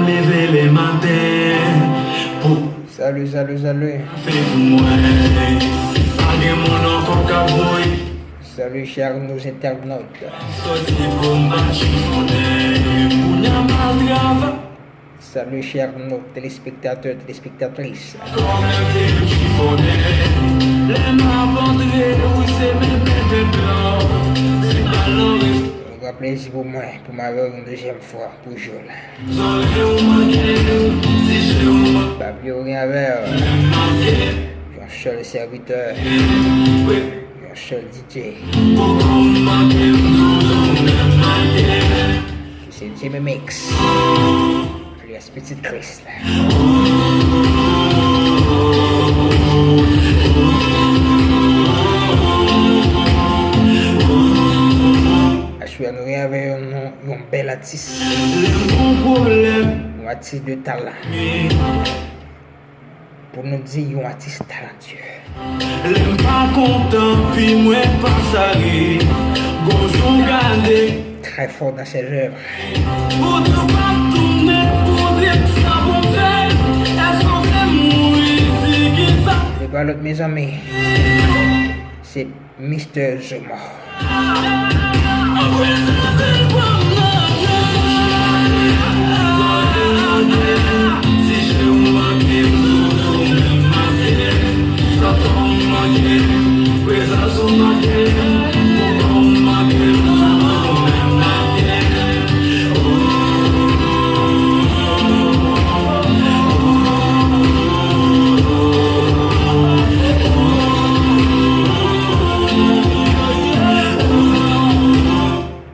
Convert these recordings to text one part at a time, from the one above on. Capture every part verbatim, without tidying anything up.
Leve le maten pou Salut, salut, salut. Fè pou mwen. Pa gen moun ankò k ap voye. Salut, chers nos internautes. Soti pou m pa chifonnen. Kounye a m al travay. Salut, chers nos téléspectateurs, téléspectatrices. Kòm lè m te chifonnen. Lè m ap antre, wi, se menm, menm, menm blan. Se pa lan res- Un grand plaisir pour moi, pour ma yon deuxième fois, pour jouer là. Pa bliye w gen avè w. Yon sèl sèvitè. Yon sèl D J. Ki se Jimmy Mix. Alias Pitit Kris la. Aswè a nou gen avè yon, yon, yon bèl atis. Yon atis de talan. Pou nou di yon atis talantyè. Lè m pa kontan, pi mwen pa sare. Gon jou gade. Très fort dans ses œuvres. Bondye pa tounen, Bondye sa pou fè. Èske w vle mouri, di ki sa? Se pa lòt, mezanmi. Se Mister Zuma.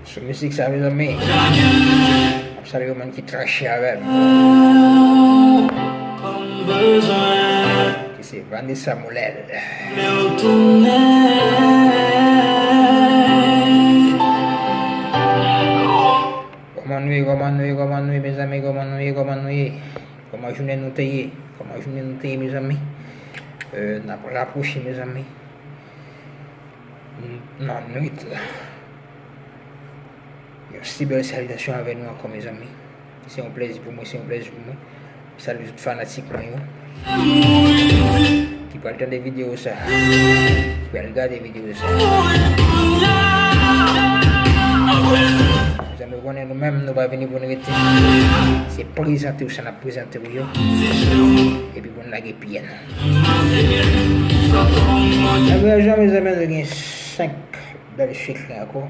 Sou mizik sa, mezanmi. M ap salye yon moun ki trè chè avè m. Ki se Vanessa Molel. Kòman nou ye, kòman nou ye, kòman nou ye, mezanmi, kòman nou ye, kòman nou ye? Kòman jounen nou te ye? Kòman jounen nou te ye, mezanmi? Euh, n ap rapwoche, mezanmi. N-, nan nwit la. Yon si bèl salitasyon avè nou ankò, mezanmi. Se yon plèzi pou mwen, se yon plèzi pou mwen. Salye tout fanatik mwen yo ki pral tande videyo sa, ki pral gade videyo sa. Mezanmi, ou konnen nou menm, nou pa vini pou n rete. Se prezante w sa n ap prezante w yo. Epi pou n lage pye nou. Apre jan, mezanmi, nou gen senk bèl sekrè ankò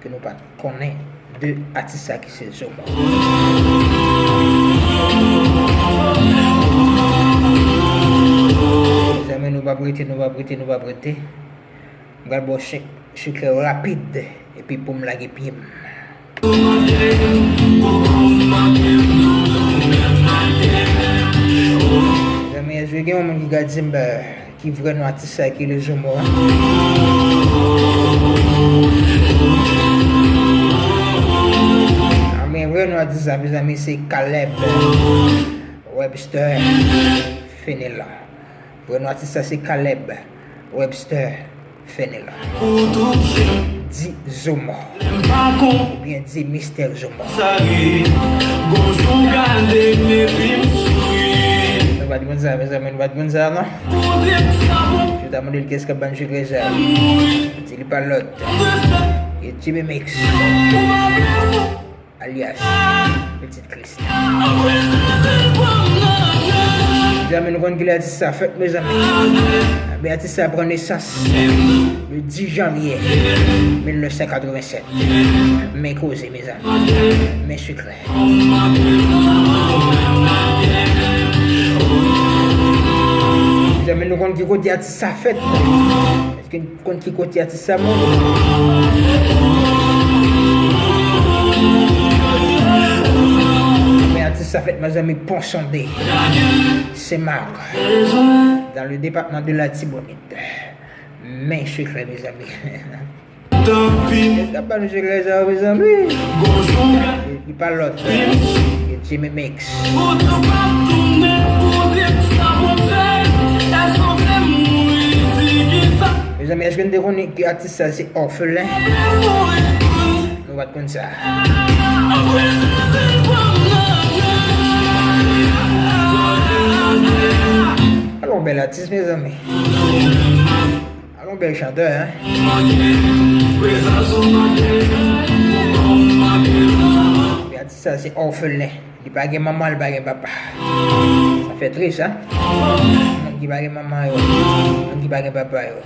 ke nou pa t konnen de atis sa ki se Zuma. Mezanmi, nou p ap rete, nou p ap rete, nou p ap rete. M pral ba w sek-, sekrè rapid, epi pou m lage pye m. Mezanmi, èske gen yon moun ki ka di m, ki vrè non atis sa ki rele Zuma a? A, men vrè non atis sa, mezanmi, se Caleb Webster Fenelon. Vrè non atis sa se Caleb Webster Fenelon. Di Zuma. Oubyen di Mister Zuma. Nou pa t konn sa, mezanmi, nou pa t konn sa, non. Yo ta mande l kiyès k ap ban n sekrè sa. Di li pa lòt. E Jimmy Mix. Alyas Pitit Kris. Mezanmi, nou konn kilè atis sa fèt, mezanmi. Ebyen, atis sa pran nesans le dis janvye mil nèf san katrevennsèt. Men koze, mezanmi. Men sekrè. Mezanmi, nou konn ki kote atis sa fèt. Èske n konn ki kote atis sa mouri? Men atis sa fèt, mezanmi, Pont Sondé, Saint-Marc, dans le département de l'Artibonite. Men sekrè, mezanmi. Kèt ap ba nou sekrè sa yo, mezanmi. Li pa lòt. Jimmy Mix. Mezanmi, èske n te konnen ke atis sa se òfelen? Nou pa t konn sa. Latis, mezanmi. Alon bèl chantè, hein? Epi atis sa se òfelen. Li pa gen manman, li pa gen papa. Sa fè tris, hein? Moun ki pa gen manman yo, moun ki pa gen papa yo.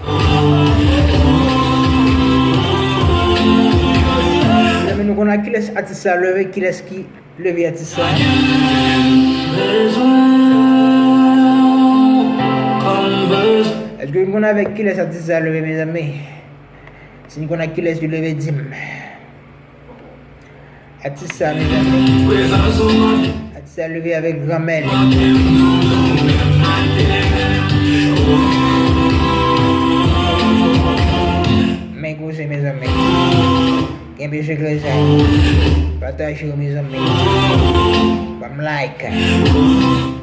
Mezanmi, nou konn ak kilès atis sa leve, kilès ki leve atis sa. Èske nou konn avèk kilès atis sa leve, mezanmi? Si nou konn ak kilès li leve, di m. Atis sa, mezanmi. Atis sa leve avèk granmè li. Men koze, mezanmi. Kenbe sekrè sa. Pataje yo, mezanmi. Ban m like.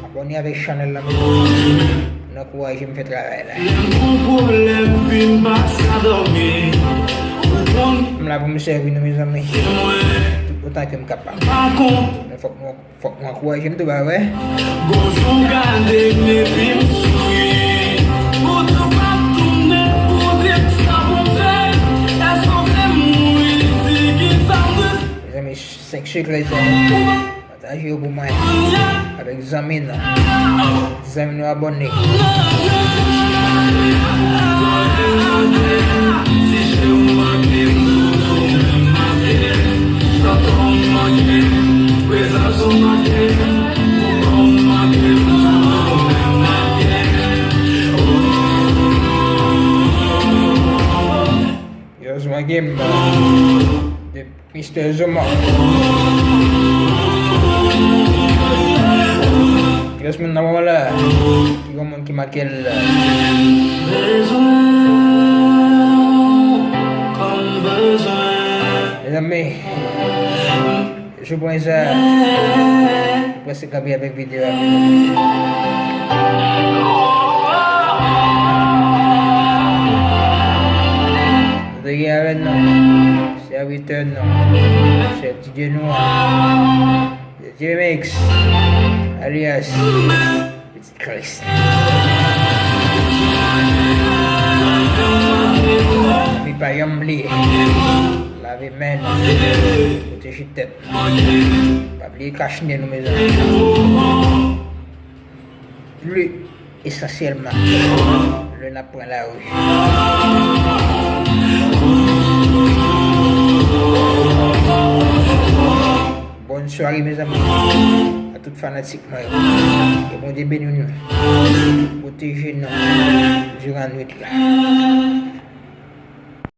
Abòne avèk chanèl la, mezanmi. Nou ankouraje m fè travay la. Lè m gon pwoblèm, pi m pa ka dòmi. Ou konn. M la pou m sèvi nou, mezanmi. Tout otan ke m kapab. Pa konn. Men fòk nou Fòk nou ankouraje m tou, pa vre? Gon jan w gade m epi m souri. Ou tou p ap tounen pou di m sa pou m fè. Èske w vle m mouri? Di ki sa m dwe. Mezanmi, senk sekrè sa. Pataje yo pou mwen. Avèk zanmi nou. Zanmi nou abòne. Yo, Zuma Game. Mister Zuma. Kilès moun nan moman la? Ki gon moun ki make l la? Mezanmi, jou pwen sa, prèske kanpe avèk videyo a. Nou te gen avè nou. Sèvitè nou, chèf DJ nou an, DJ Mix, alyas Pitit Kris. Epi pa janm bliye, lave men nou, pwoteje tèt nou. Pa bliye kach nen nou, mezanmi. Pli esansyèlman lè n ap pran lari. Bòn sware, mezanmi, a tout fanatik mwen yo. Ke Bondye beni nou, pwoteje nou diran nwit la.